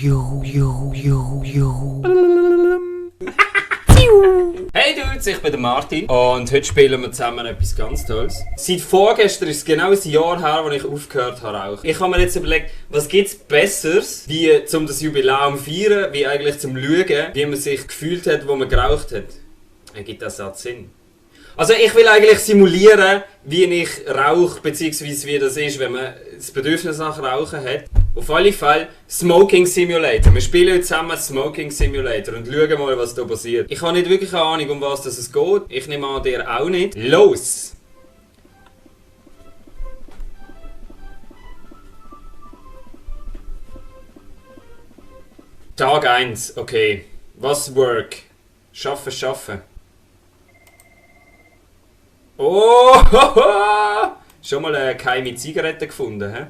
Hey Dudes, ich bin der Martin und heute spielen wir zusammen etwas ganz Tolles. Seit vorgestern ist es genau ein Jahr her, als ich aufgehört habe rauchen. Ich habe mir jetzt überlegt, was gibt es Besseres, wie zum das Jubiläum feiern, wie eigentlich zum Schauen, wie man sich gefühlt hat, wo man geraucht hat. Ergibt das Sinn? Also ich will eigentlich simulieren, wie ich rauche, beziehungsweise wie das ist, wenn man das Bedürfnis nach Rauchen hat. Auf alle Fälle Smoking Simulator. Wir spielen jetzt zusammen Smoking Simulator und schauen mal, was da passiert. Ich habe nicht wirklich eine Ahnung, um was es geht. Ich nehme an, dir auch nicht. Los! Tag 1, okay. Was Work? Schaffen. Oh! Schon mal eine geheime Zigarette gefunden, hä?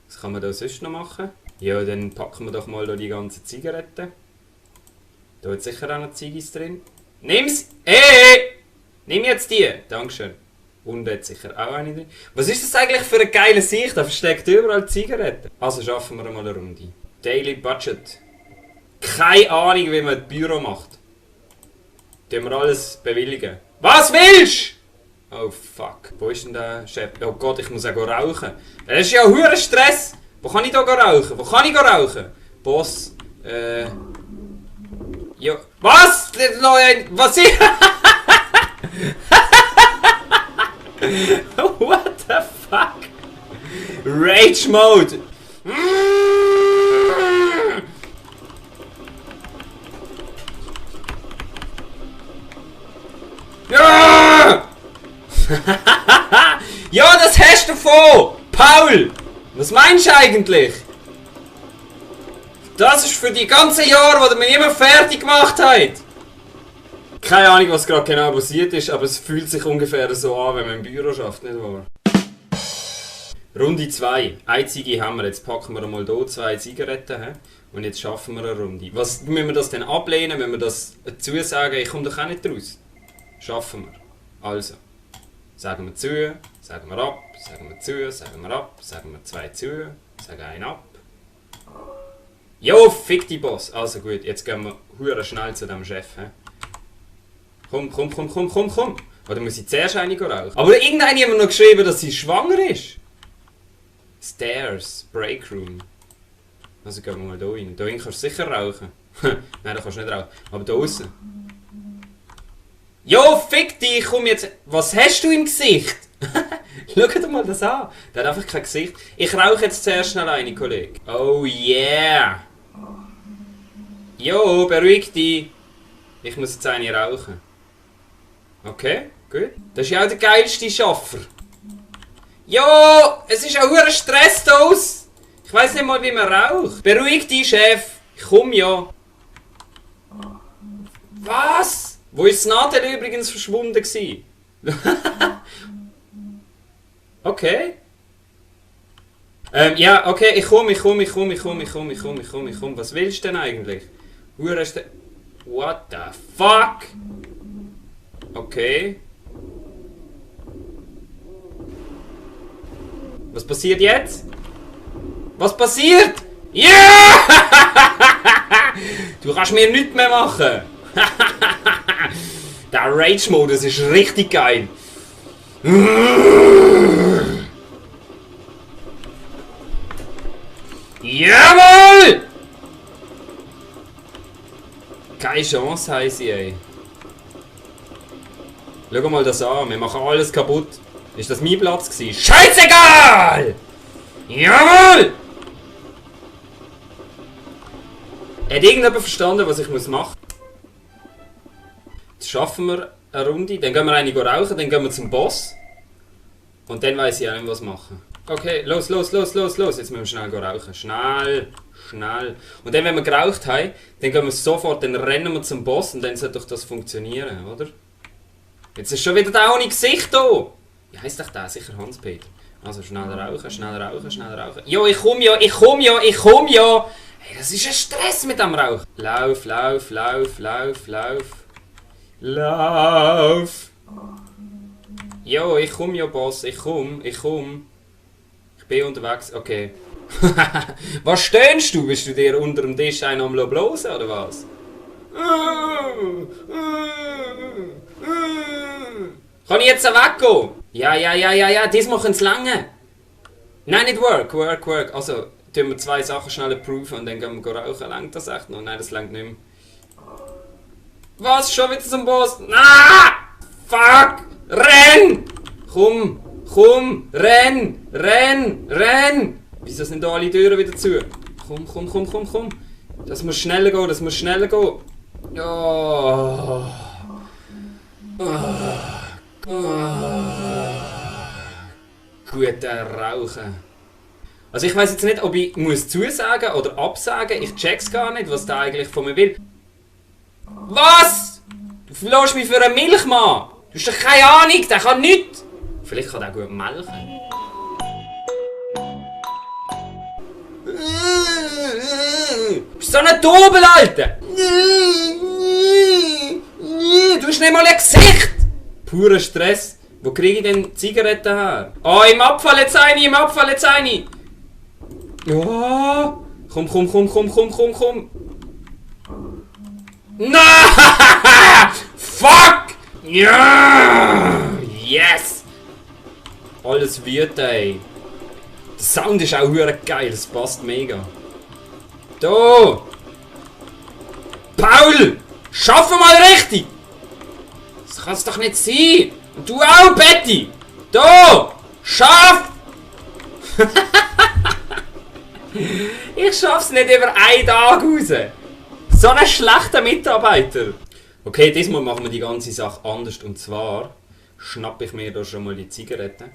Was kann man da sonst noch machen? Ja, dann packen wir doch mal da die ganzen Zigaretten. Da hat sicher auch noch Ziggis drin. Nimm's! Nimm jetzt die! Dankeschön. Und da hat sicher auch eine drin. Was ist das eigentlich für eine geile Sicht? Da versteckt überall Zigaretten. Also schaffen wir mal eine Runde. Daily Budget. Keine Ahnung, wie man das Büro macht. Tun wir alles bewilligen. Was willst du? Oh fuck. Wo ist denn der Chef? Oh Gott, ich muss auch rauchen. Das ist ja hure Stress. Wo kann ich da rauchen? Boss. Ja. Was? Was ist? What the fuck? Rage Mode. Ja! Ja, das hast du davon! Paul! Was meinst du eigentlich? Das ist für die ganzen Jahre, wo du mir immer fertig gemacht hast! Keine Ahnung, was gerade genau passiert ist, aber es fühlt sich ungefähr so an, wenn man im Büro schafft, nicht wahr? Runde 2. Einzige haben wir. Jetzt packen wir mal hier 2 Zigaretten. He? Und jetzt schaffen wir eine Runde. Was müssen wir das denn ablehnen? Wenn wir das zusagen, ich komme doch auch nicht raus. Schaffen wir. Also. Sagen wir zu, sagen wir ab, sagen wir zu, sagen wir ab, sagen wir 2 zu, sagen 1 ab. Jo, fick die Boss! Also gut, jetzt gehen wir hure schnell zu dem Chef. He? Komm. Oder muss ich zuerst eine rauchen? Aber irgendeine hat mir noch geschrieben, dass sie schwanger ist. Stairs, Breakroom. Also gehen wir mal hier rein. Hier rein kannst du sicher rauchen. Nein, da kannst du nicht rauchen. Aber da außen. Jo, fick dich, komm jetzt. Was hast du im Gesicht? Schau dir mal das an. Der hat einfach kein Gesicht. Ich rauche jetzt zuerst schnell eine, Kollege. Oh yeah. Jo, beruhig dich. Ich muss jetzt eine rauchen. Okay, gut. Das ist ja auch der geilste Schaffer. Jo, es ist ein hoher Stress aus. Ich weiss nicht mal, wie man raucht. Beruhig dich, Chef. Ich komm ja. Was? Wo ist das Nadel übrigens verschwunden gewesen? Okay. Ja, okay, ich komm. Was willst du denn eigentlich? What the fuck? Okay. Was passiert jetzt? Was passiert? Ja! Yeah! Du kannst mir nichts mehr machen. Der Rage-Modus ist richtig geil. Jawohl! Keine Chance haben sie, ey. Schau mal das an, wir machen alles kaputt. Ist das mein Platz gewesen? Scheißegal! Jawohl! Hat irgendjemand verstanden, was ich machen muss? Jetzt schaffen wir eine Runde, dann gehen wir eine rauchen, dann gehen wir zum Boss. Und dann weiss ich auch nicht, was machen. Okay, los. Jetzt müssen wir schnell rauchen. Schnell. Und dann, wenn wir geraucht haben, dann gehen wir sofort, dann rennen wir zum Boss und dann sollte doch das funktionieren, oder? Jetzt ist schon wieder der ohne Gesicht da. Wie heisst doch der? Sicher Hans-Peter. Also schnell rauchen. Jo, ich komm ja. Hey, das ist ein Stress mit dem Rauchen. Lauf. Jo, ich komm ja, Boss. Ich komm. Ich bin unterwegs. Okay. Was stöhnst du? Bist du dir unter dem Tisch einen am Blosen oder was? Kann ich jetzt weggehen? Ja, diesmal können es lange. Nein, nicht work. Also, tun wir 2 Sachen schnell approven und dann gehen wir rauchen. Längt das echt noch? Nein, das längt nicht mehr. Was? Schon wieder zum Boss? Ah! Fuck! Renn! Komm! Renn! Wieso sind da alle Türen wieder zu? Komm. Das muss schneller gehen. Oh. Guter Rauchen. Also ich weiss jetzt nicht, ob ich muss zusagen oder absagen. Ich check's gar nicht, was der eigentlich von mir will. Was? Du verlässt mich für einen Milchmann. Du hast doch keine Ahnung, der kann nichts. Vielleicht kann der gut melken. Du bist so ein Dobel, Alter! Du hast nicht mal ein Gesicht! Purer Stress. Wo kriege ich denn Zigaretten her? Oh, im Abfall jetzt eine! Ja. Komm. Nein! Fuck! Ja! Yes! Alles wird, ey. Der Sound ist auch verdammt geil, das passt mega. Da! Paul! Schaff mal richtig! Das kann's doch nicht sein! Und du auch, Betty! Da! Schaff! Ich schaff's nicht über einen Tag raus! So ein schlechter Mitarbeiter! Okay, diesmal machen wir die ganze Sache anders. Und zwar schnappe ich mir da schon mal die Zigaretten.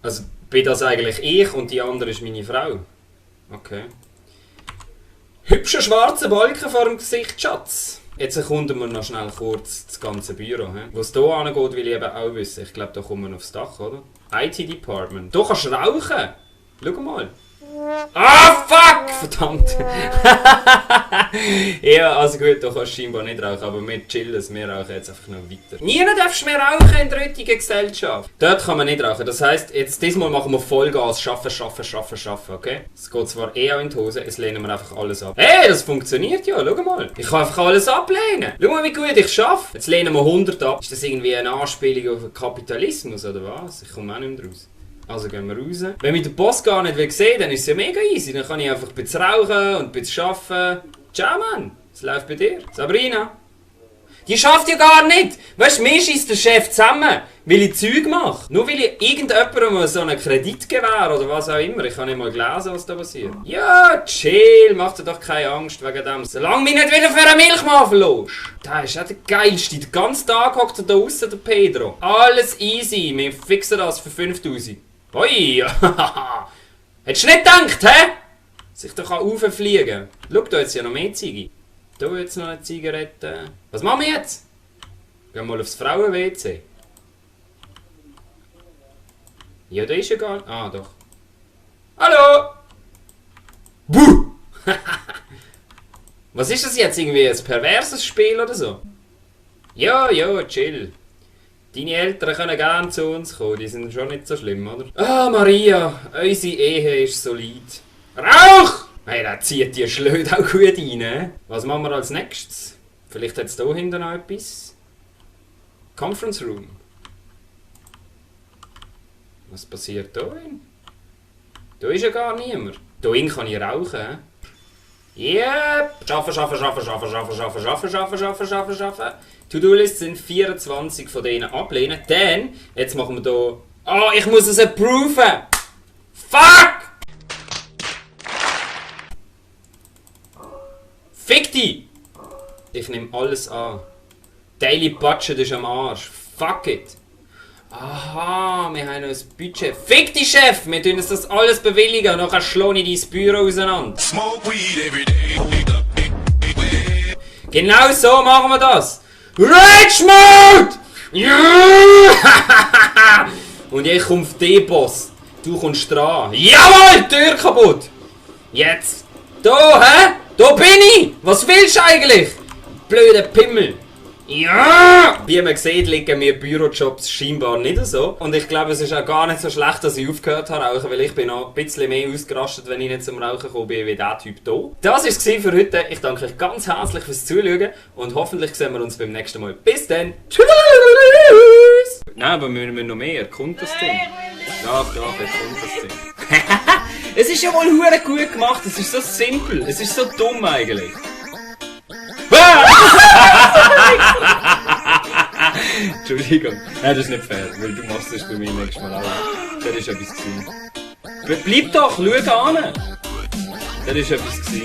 Also bin das eigentlich ich und die andere ist meine Frau. Okay. Hübscher schwarzer Balken vor dem Gesicht, Schatz. Jetzt erkunden wir noch schnell kurz das ganze Büro. Wo es hier angeht, will ich eben auch wissen. Ich glaube, da kommen wir aufs Dach, oder? IT-Department. Du kannst rauchen! Schau mal. Ah, fuck! Verdammt! Ja, also gut, du kannst scheinbar nicht rauchen, aber wir chillen es, wir rauchen jetzt einfach noch weiter. Niemand darfst mehr rauchen in der heutigen Gesellschaft. Dort kann man nicht rauchen, das heisst, jetzt diesmal machen wir Vollgas, schaffen, okay? Es geht zwar auch in die Hose, jetzt lehnen wir einfach alles ab. Hey, das funktioniert ja, schau mal. Ich kann einfach alles ablehnen. Schau mal, wie gut ich schaffe. Jetzt lehnen wir 100 ab. Ist das irgendwie eine Anspielung auf den Kapitalismus, oder was? Ich komme auch nicht mehr raus. Also gehen wir raus. Wenn mich der Boss gar nicht sehen will, dann ist es ja mega easy. Dann kann ich einfach ein bisschen rauchen und ein bisschen arbeiten. Ciao, Mann. Was läuft bei dir? Sabrina? Die schafft ja gar nicht. Weißt du, mir schießt der Chef zusammen, weil ich Zeug mache. Nur weil ich irgendjemandem mal so einen Kredit gewähre oder was auch immer. Ich habe nicht mal gelesen, was da passiert. Ja, chill. Mach dir doch keine Angst wegen dem. Solange mich nicht wieder für einen Milchmann verlässt. Der ist auch der Geilste. Den ganzen Tag hockt er da draussen, der Pedro. Alles easy. Wir fixen das für 5000. Oi! Hättest du nicht gedacht, hä? Sich doch rauffliegen kann. Schau, da jetzt ja noch mehr Ziege. Da jetzt noch eine Zigarette. Was machen wir jetzt? Gehen wir mal aufs Frauen-WC. Ja, da ist ja gar nicht. Ah, doch. Hallo! Buh! Was ist das jetzt? Irgendwie ein perverses Spiel oder so? Ja, chill. Deine Eltern können gerne zu uns kommen, die sind schon nicht so schlimm, oder? Ah, Maria, unsere Ehe ist solid. Rauch! Hey, der zieht die Schlöde auch gut rein. Was machen wir als nächstes? Vielleicht hat es hier hinten noch etwas? Conference Room. Was passiert hier hin? Da ist ja gar niemand. Hier kann ich rauchen. Yep. Schaffen. To-Do-List sind 24 von denen ablehnen. Dann, jetzt machen wir hier... Oh, ich muss es approven! Fuck! Fick dich! Ich nehme alles an. Daily Budget ist am Arsch. Fuck it! Aha, wir haben noch ein Budget. Fick dich, Chef! Wir tun uns das alles bewilligen und nachher schlage ich dein Büro auseinander. Genau so machen wir das! Rage Mode! Ja! Und ich komme auf den Boss. Du kommst dran. Jawohl, Tür kaputt! Jetzt! Da, hä? Da bin ich! Was willst du eigentlich? Blöder Pimmel! Ja! Wie man sieht, liegen mir Bürojobs scheinbar nicht so. Und ich glaube, es ist auch gar nicht so schlecht, dass ich aufgehört habe rauchen, weil ich bin noch ein bisschen mehr ausgerastet, wenn ich nicht zum Rauchen gekommen bin, wie dieser Typ hier. Das war es für heute. Ich danke euch ganz herzlich fürs Zuschauen und hoffentlich sehen wir uns beim nächsten Mal. Bis dann! Tschüss! Nein, aber wir müssen noch mehr. Kommt das Ding? Doch, jetzt kommt das Ding. Es ist ja wohl hure gut gemacht. Es ist so simpel. Es ist so dumm eigentlich. Entschuldigung. Nein, das ist nicht fair, weil du machst das bei mir nächstes Mal auch. Das ist etwas gewesen. Bleib doch, schau an! Das ist etwas gewesen.